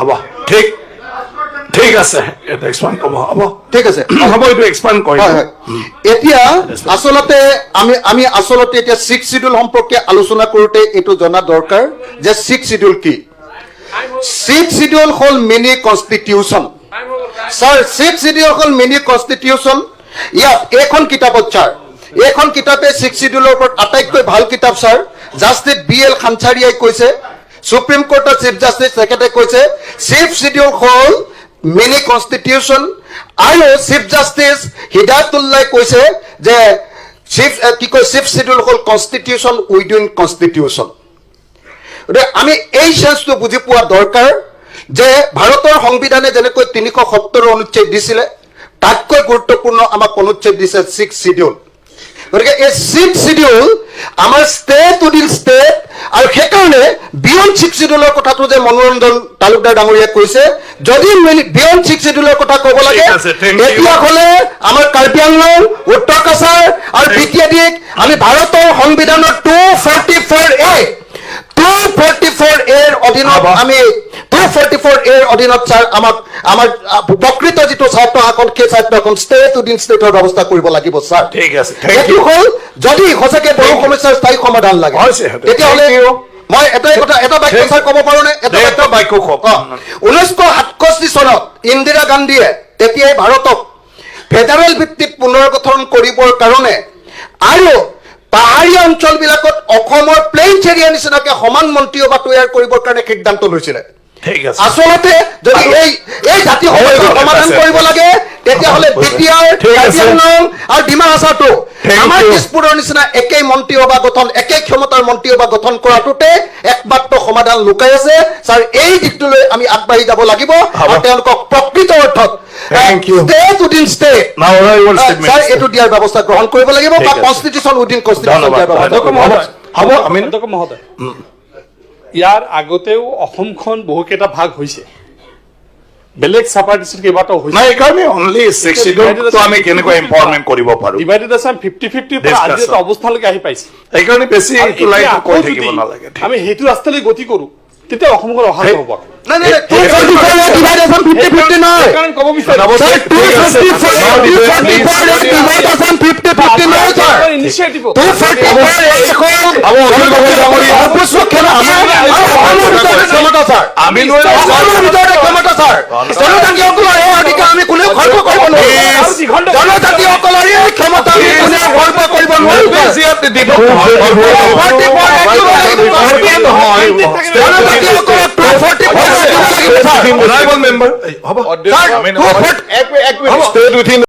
হ'ব, ঠিক ঠিক আছে। এইটো এক্সপাণ্ড ক'ব, হ'ব। ঠিক আছে। হ'ব, এইটো এক্সপাণ্ড কৰিম। হয়, এতিয়া আচলতে আমি আমি আচলতে এতিয়া ছিক্স চিডিউল সম্পৰ্কে আলোচনা কৰোঁতে এইটো জনা দৰকাৰ যে ছিক্স চিডিউল কি। ছিক্স চিডিউল হ'ল mini constitution, sir. Six schedule হ'ল মিনি কনষ্টিটিউশ্যন। ইয়াত এইখন কিতাপত, ছাৰ, এইখন কিতাপে ছিক্স চিডিউলৰ ওপৰত আটাইতকৈ ভাল কিতাপ, ছাৰ। জাষ্টিছ বি এল খানচাৰিয়াই কৈছে, সুপ্ৰিম কোৰ্টৰ চিফ জাষ্টিছ, তেখেতে কৈছে ছিক্স চিডিউল হ'ল মিনি কনষ্টিটিউশ্যন। আৰু চিফ জাষ্টিছ হিদায়তুল্লাই কৈছে যে চিফ কি কয়, ছিক্স চিডিউল হ'ল কনষ্টিটিউশ্যন উইদিন কনষ্টিটিউশ্যন। গতিকে আমি এই চেন্সটো বুজি পোৱা দৰকাৰ যে ভাৰতৰ সংবিধানে যেনেকৈ 370 অনুচ্ছেদ দিছিলে, তাতকৈ গুৰুত্বপূৰ্ণ আমাক অনুচ্ছেদ দিছে ছিক্স চিডিউল। গতিকে এই ছিক্স চিডিউল আমাৰ ষ্টেট উইদিন ষ্টেট। আৰু সেইকাৰণে বিয়ণ্ড ছিক্স চিডিউলৰ কথাটো যে মনোৰঞ্জন তালুকদাৰ ডাঙৰীয়াই কৈছে, যদি বিয়ণ্ড ছিক্স চিডিউলৰ কথা ক'ব লাগে, ঠিক আছে, thank you. তেতিয়াহ'লে আমাৰ কাৰ্বি আংলং, উত্তৰ কাছাৰ আৰু বি টি এ ডিক আমি ভাৰতৰ সংবিধানৰ 244A, 244 এৰ অধীনত হ'ব। আমি 244 এৰ অধীনত, ছাৰ, আমাক আমাৰ প্ৰকৃত যিটো স্বায়ত্তশাসন, সেই স্বায়ত্তশাসন ষ্টেট উইদিন ষ্টেটৰ ব্যৱস্থা কৰিব লাগিব, ছাৰ। ঠিক আছে, thank এইটো you. হ'ল যদি সঁচাকে বড়ো সমস্যাৰ স্থায়ী সমাধান লাগে, হৈছে, সেইটো। তেতিয়াহ'লে Thank you. মই এটাই কথা, এটা বাক্য, ছাৰ, ক'ব পাৰোনে? এটা দে, এটা বাক্য কওক। 1967 চনত ইন্দিৰা গান্ধীয়ে তেতিয়াই ভাৰতক ফেডাৰেল ভিত্তিত পুনৰ্গঠন কৰিবৰ কাৰণে আৰু পাহাৰীয়া অঞ্চলবিলাকত অসমৰ প্লেইনছ এৰিয়া নিচিনাকে সমান মন্ত্ৰীসভা তৈয়াৰ কৰিবৰ কাৰণে সিদ্ধান্ত লৈছিলে। ঠিক আছে। আচলতে যদি এই এই জাতি সমস্যাৰ হৈ গ'ল, সমাধান আছে। কৰিব লাগে, তেতিয়াহ'লে বি টি আৰ, ঠিক কাৰ্বি আছে। আংলং আৰু ডিমা হাছাওটো Thank আমাৰ you. তেজপুৰৰ নিচিনা একেই মন্ত্ৰীসভা গঠন, একেই ক্ষমতাৰ মন্ত্ৰীসভা গঠন কৰাটোতে একমাত্ৰ সমাধান লুকাই আছে, ছাৰ। এই দিশটোলৈ আমি আগবাঢ়ি যাব লাগিব হ'ব। আৰু তেওঁলোকক প্ৰকৃত অৰ্থত Thank you. State within state, Now, honorable Chief sir, Minister. এইটো দিয়াৰ ব্যৱস্থা গ্ৰহণ কৰিব লাগিব ঠিক বা আছে। কনষ্টিটিউশ্যন উইদিন কনষ্টিটিউশ্যন ধন্যবাদ। দিয়াৰ ব্যৱস্থা কৰিব হ'ব লাগিব। হ'ব, আমি অধ্যক্ষ মহোদয়, ইয়াৰ আগতেও অসমখন বহুকেইটা ভাগ হৈছে, বেলেগ চাপাৰ ডিষ্ট্ৰিক্ট কেইবাটাও হৈছে। নাই, এইকাৰণে অনলি ছিক্স চিডিউলটো আমি কেনেকুৱা ইম্পাৱাৰমেণ্ট কৰিব পাৰো। ডিভাইডেড আছাম 50-50ৰ পৰা আজি Discussion. এটা অৱস্থালৈকে আহি পাইছে। সেইকাৰণে বেছি আৰু এইটো এতিয়া লাইনটো আকৌ কৈ যদি থাকিব নালাগে। ঠিক। আমি সেইটো ৰাস্তালৈ গতি কৰো, তেতিয়া অসমখন অশান্ত হ'ব আকৌ। নাই, 244 divide Assam 50-50 নহয়। সেইকাৰণে ক'ব বিচাৰিছো। Sir, 254, 244 divide Assam 50-50 নহয়, ছাৰ। ইনিচিয়েটিভ 244 এখন হ'ব, অখিল গগৈ ডাঙৰীয়া। সৰ্বোচ্চ ক্ষমতা আৰু অসমৰ ভিতৰতে ক্ষমতা, ছাৰ। আমি নোৱাৰিম। অসমৰ ভিতৰতে ক্ষমতা, ছাৰ। জনজাতিসকলৰ এই অধিকাৰ আমি কোনেও খৰ্ব কৰিব নোৱাৰো। জনজাতিসকলৰ এই ক্ষমতা আমি কোনেও খৰ্ব কৰিব নোৱাৰো। বেছি ইয়াত দিব নহয়। জনজাতিসকলক 244 দিব লাগিব, ছাৰ। Honorable member, হ'ব। Sir, 240 State within